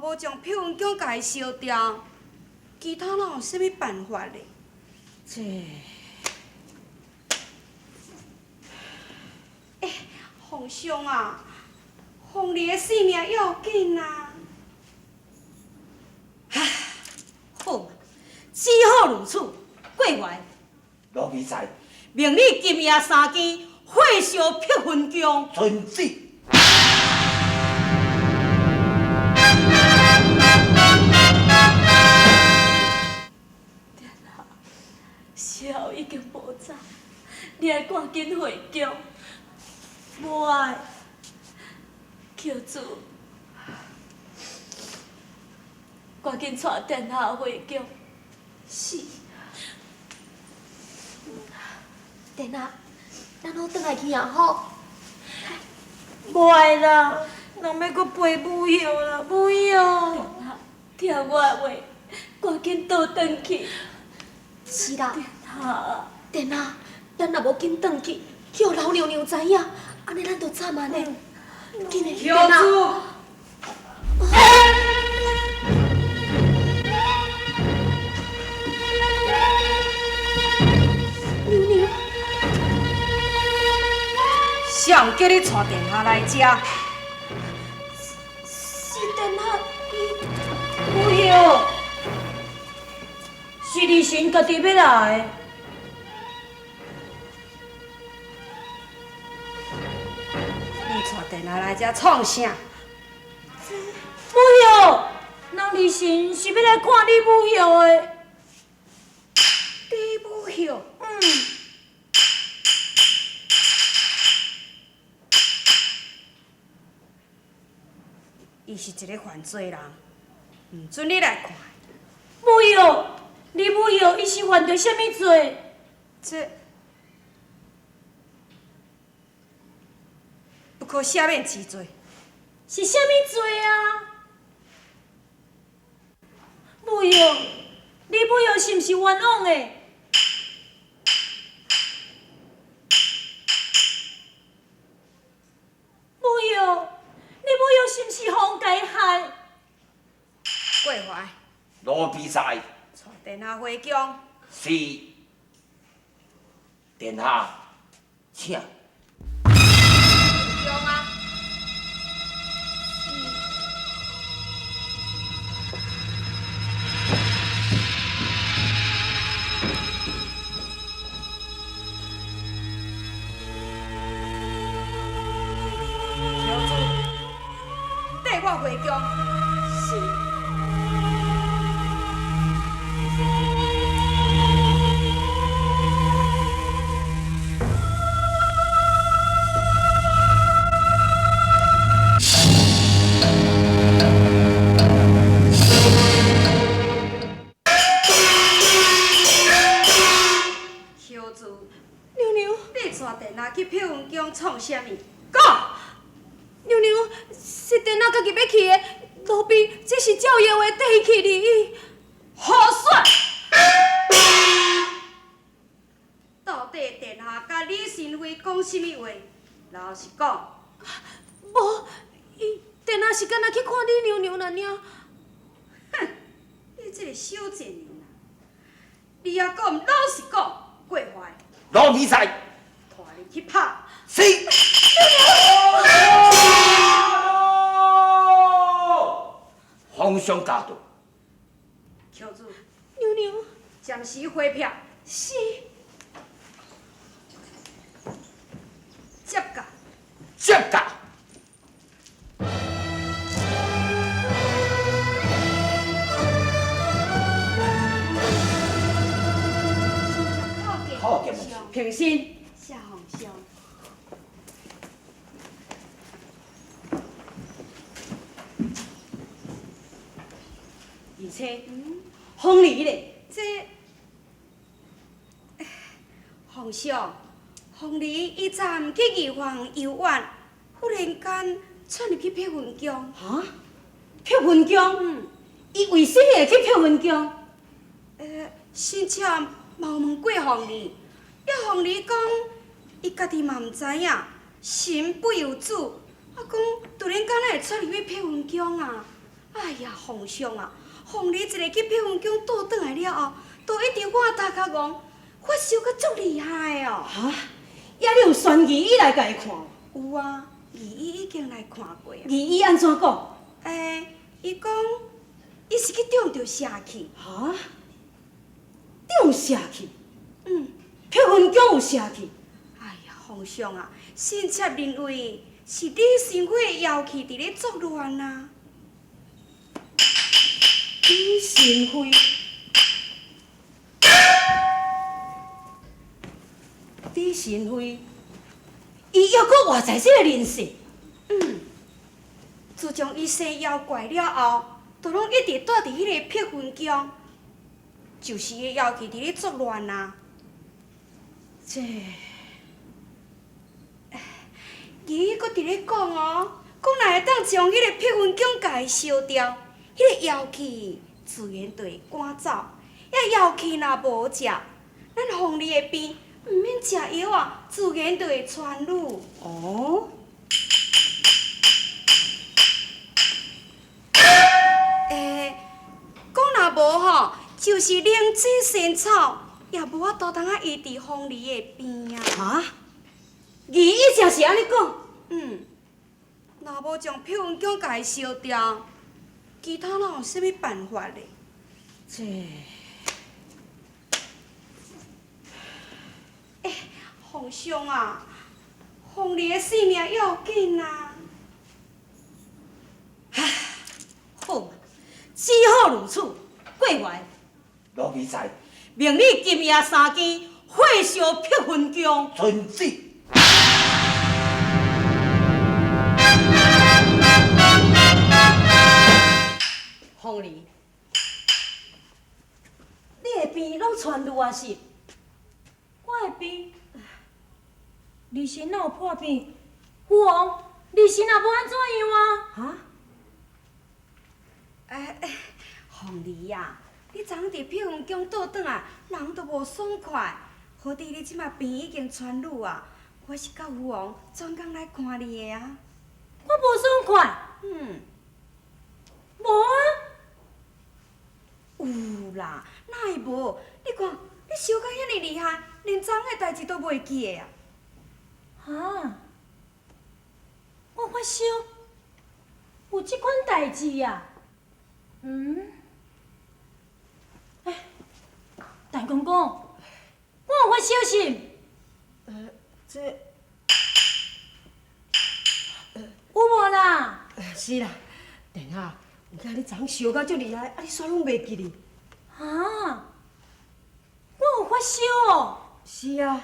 無將碧雲宮共伊燒掉，其他哪有啥物辦法咧？這，欸，皇上啊，鳳兒的性命要緊啊！好嘛，只好如此。過懷，奴婢在。命你今夜三更火燒碧雲宮。遵旨。殿下，時候已經無早，你愛趕緊回宮。無愛。喬主，趕緊帶殿下回宮。是。殿下，咱好轉來去啊吼。無愛啦，人欲閣陪母后啦，母后。殿下，聽我的話，趕緊倒轉去。是啦。殿下，殿下，咱若無緊轉去，去予老娘娘知影，按呢咱就慘啊呢。緊來，殿下。娘娘，誰叫你帶殿下來這？是殿下伊。母后，是兒臣家己欲來。你帶殿下來這創啥？母后，人兒臣是欲來看你母后的。你母后？嗯。伊是一个犯罪人，毋准你來看。母后，你母后伊是犯著啥物罪？這不可赦免之罪。是啥物罪啊？母后，你母后是毋是冤枉的？母后，你母后是毋是予人共害？過懷，奴婢在。帶殿下回宮。是。殿下，請。回宮啊！小主，綴我回宮。是。喬主，娘娘，你帶殿下去碧雲宮創啥物？講。娘娘，是殿下家己欲去的，奴婢只是照伊的話綴伊去而已。胡說！到底殿下佮李神妃講啥物話？老實講。無，伊殿下是干焦去看李娘娘爾爾。哼，你這個小賤人啊！你猶閣毋老實講，過懷。奴婢在。帶你去拍。是。皇上駕到。喬主。娘娘。暫時回避。是。接駕。接駕。好，平身。謝皇上。而且，鳳兒咧，這皇上，鳳兒伊昨暗去御房遊玩，忽然間竄入去碧雲宮。哈？碧雲宮？嗯。伊為啥物會去碧雲宮？先前嘛有問過鳳兒，啊鳳兒講，伊家己嘛毋知影，神不由主，啊講突然間哪會竄入去碧雲宮啊？哎呀，皇上啊，鳳梨一个去碧雲宮倒轉來了後，都一直我頭殼戇，發燒閣足厲害哦。哈？抑你有宣御醫來共伊看？有啊，御醫已經來看過啊。御醫按怎講？欸，伊講，伊是去中著邪氣。哈？中邪氣？嗯。碧雲宮有邪氣？哎呀，皇上啊，臣妾認為是李神妃的妖氣佇咧作亂啊。李神妃，李神妃，伊猶閣活在這个人世。嗯，自從伊生妖怪了後，就攏一直蹛佇彼个碧雲宮，就是伊的妖氣佇咧作亂啊。這，伊閣佇咧講哦，講若會當將彼个碧雲宮共伊燒掉，彼个妖氣自然就會趕走。遐妖氣若無食，咱鳳梨的病毋免食藥啊，自然就會痊愈。哦。欸，講若無吼，就是靈芝仙草也無法度通啊醫治鳳梨的病啊。哈？御醫真是按呢講？嗯。若無將碧雲宮共伊燒掉，其他哪有啥物辦法咧？這……欸，皇上啊，鳳梨的性命要緊啊！唉，好嘛，只好如此。過元，奴婢在。命你今夜三更火燒碧雲宮。遵旨。鳳梨，你的病攏痊愈啊是？我的病，離身哪有破病？父王，離身也無按怎樣啊？哈？欸，鳳梨啊，你昨昏佇碧雲宮倒轉來，人都無爽快。好佇你這馬病已經痊愈啊，我是佮父王專工來看你的啊。我無爽快。嗯。無啊。有啦，哪會無？你看，你燒甲遐爾厲害，連昨昏的代誌都袂記得啊！哈？我發燒，有這款代誌啊？嗯？欸，陳公公，我有發燒是？這…… 有無啦？是啦，殿下，毋知你昨昏燒甲足厲害，啊你煞攏袂記得？哈？我有發燒哦。是啊。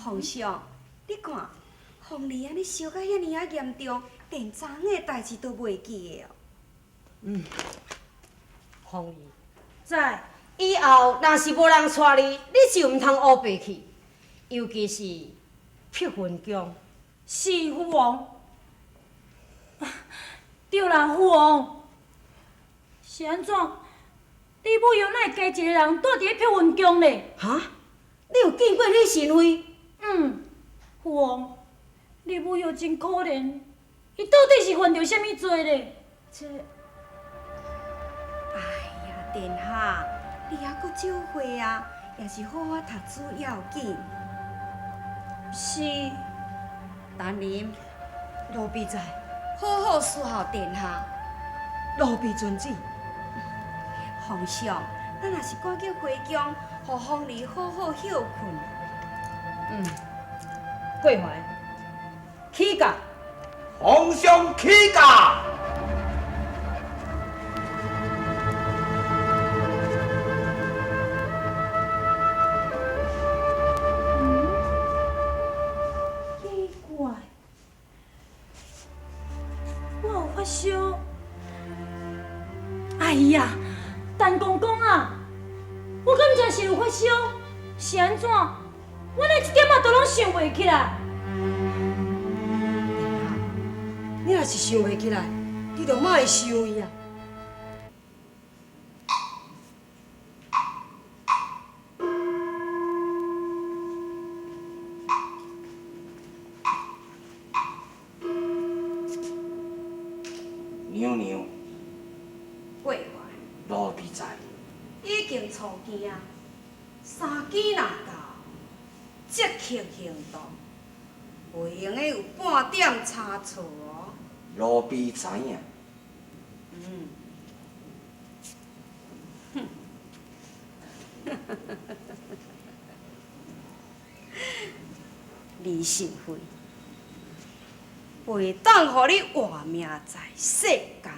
皇上，你看，鳳梨按呢燒甲遐爾仔嚴重，連昨昏的代誌都袂記得哦。嗯，鳳梨，在。以後若是無人帶你，你就毋通烏白去，尤其是碧雲宮。是父王。對啦，父王。是按怎？李母娘哪會加一个人蹛佇咧碧雲宮咧？哈？你有見過李神妃？嗯，父王，李母娘真可憐，伊到底是犯著啥物罪咧？這……哎呀，殿下，你猶閣少歲啊，也是好好讀書要緊。是。丹林，奴婢在。好好伺候殿下。奴婢遵旨。皇上，咱若是趕緊回宮，予鳳梨好好歇睏。嗯，過懷，起駕。皇上起駕。嗯？奇怪，我有發燒。哎呀，陳公公啊，我敢真是有發燒？是按怎？我連一點仔都攏想袂起來。你若是想袂起來，你就莫想伊啊。娘娘，过回。路边知。已经初更啊，三更若到，即刻行動，袂用得有半點差錯哦。路邊知影。嗯。哼。李信辉，袂當予你活命在世間。